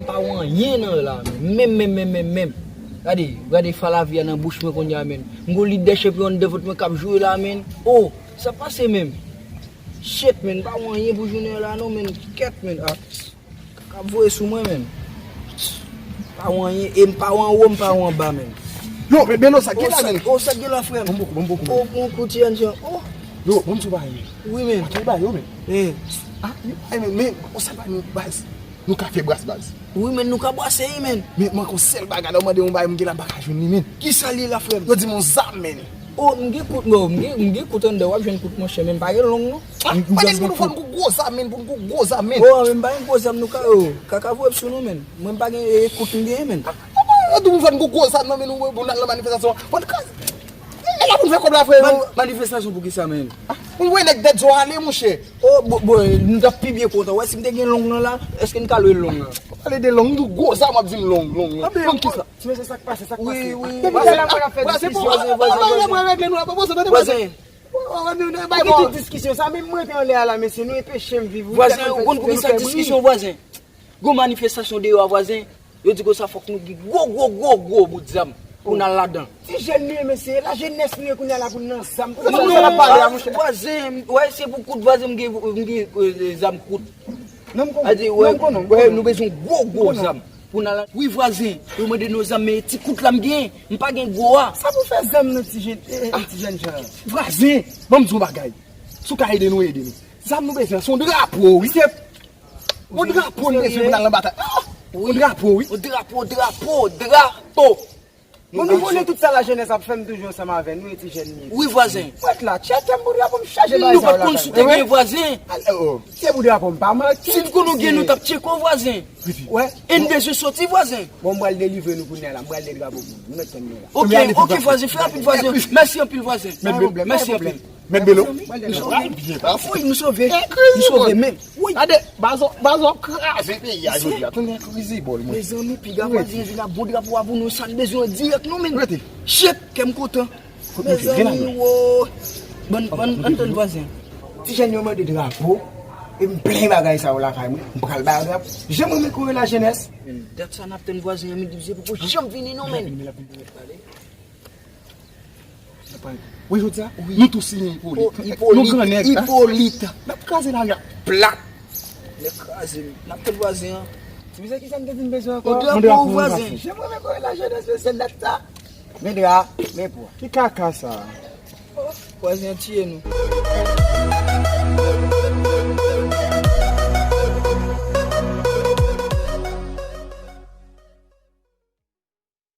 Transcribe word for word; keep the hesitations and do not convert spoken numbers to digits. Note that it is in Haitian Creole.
M pa wè anyen nan la, menm, menm, menm, menm, menm. Gade, gade fa lavi a nan bouch mwen kounye a, menm. M gon lide de chanpyon anndan vant mwen k ap joure la, menm. Oh, sa pase menm. Shit, menm, m pa wè anyen pou jounen an la, non, menm. Kèt, menm. Ah. K ap voye sou mwen, menm. Pa wè anyen, e m pa wè anwo, m pa wè anba, menm. Yo, men Belo, sa gen la, menm? Oh, sa gen la, frè m? Bon, bon, bon, bon. Oh, bon, kout Yan Jan. Oh. Yo, bon, m sou bagay. Wi, menm. Atè ba yo, menm. Eh. Ah, yo, eh, men, men, oh, sa ba nou, baz. Nou ka fè bras, baz. Wi, menm, nou ka brase, wi, menm. Men, mwen, kon sèl bagay, lè w mande yon bagay, m gen la, m pa ka jwenn li, menm. Kisa li la, frè m? Yo di m yon zam, menm. Oh, m gen kout, bon, m gen, m gen kout anndan, w ap jwenn kout, monchè, men m pa gen long, non. Ah, m pa gen kout, fò n gon gwo zam, menm, pou n gon gwo zam, menm. Oh, men m pa gen gwo zam, nou ka, oh, kaka voye sou nou, menm. Mwen, m pa gen, eh, kout m genyen, menm. Ah, ah, ah, tou m fò n gon gwo zam, non, menm, nou, pou n al nan manifestasyon. Fò n ka, e la pou n fè kòb la, frè. Man-, manifestasyon pou kisa, menm? Ah, pou n voye nèg tèt zo ale, monchè. Oh, bon, bon, nou t ap pi byen kontan. Wè, si m te gen long nan la, èske n ka lwe long nan? Pale de long, nou gwo zam, w ap di m long, long, long. Ah, men, long kisa? Ti mesye, sa k pase, sa k pase? Wi, wi. Depi lè la mwen ap fè diskisyon. Vwazen, vwazen, vwazen. Vwazen. Ki tout diskisyon sa, menm mwen te anlè a la, mesye, nou enpeche m viv. Vwazen, ou konn poukisa diskisyon, vwazen? Gon manifestasyon deyò a, vwazen. Yo di konsa fòk nou gen gwo, gwo, gwo, gwo bout zam pou n al ladan. Ti jèn nou ye, mesye, lajenès nou ye kounye a la pou n nan zam. Poukisa sa n ap pale a, monchè? Vwazen, wè, se pou kout vwazen, m gen, m gen, eh, zam kout. Non, m konnen. Sa di, wè, non, m konnen, m wè, konnen. Nou bezwen gwo, gwo zam. Pou n al, wi, vwazen, yo mande nou zam, men ti kout la m gen, m pa gen gwo a. Sa pou fè zam nan ti jèn, eh, eh, ti jèn jan. Vwazen, ban m di w yon bagay. Si w ka ede nou, ede nou. Zam nou bezwen, se yon drapo, wi. Se yon drapo nou bezwen pou n al nan batay. Ah! Yon drapo, wi. Yon drapo, drapo, drapo. Bon, nou konnen tout sa lajenès ap fè, m toujou ansanm avè nou, e ti jèn nou ye. Wi, vwazen. Mwen t la, tcheke m pou drapo, m chaje bagay sa yo lakay mwen. Nou pa t konn si w te gen vwazen. Alò, se pou drapo m pa manke. Si n konn ou gen, nou t ap tcheke w, vwazen. Wè. E n bezwen soti, vwazen. Bon, m pral delivre nou kounye a la, m pral de drapo pou nou. Nou mèt tann nou la. Ok, ok, vwazen, fè rapid, vwazen. Mèsi anpil, vwazen. Mèsi anpil. Mèt Belo, nou sove. Wi, nou sove. Nou sove, men. Wi. Gade, Bazo, Bazo kraze peyi a jodi a. Tounen krizibòl, mwen. Mezanmi, piga vwazen vin ap bon drapo a pou nou, sa n bezwen dirèk, non, men. Rete. Shit, kè m kontan. Mezanmi, wo. Bann, bann, ann tann vwazen. Ti jèn yo mande drapo, e m plen bagay sa yo lakay mwen. M pral ba yo drapo. Jan mwen renmen kore lajenès. Men dat sa n ap tann vwazen an, men se poko janm vini, non, men. Wi, jodi a, nou tou siyen Ipolit. Oh, Ipolit, nou grannèg, Ipolit. N ap kraze lari a plat. Nèg kraze, n ap tann vwazen an. Ti mesye, kisa n te vin bezwen ankò? Yon drapo, vwazen. Jan mwen renmen kore lajenès, mesye, nèt sa. Men dra, men pwa. Ki kaka sa? Oh, vwazen an tiye nou.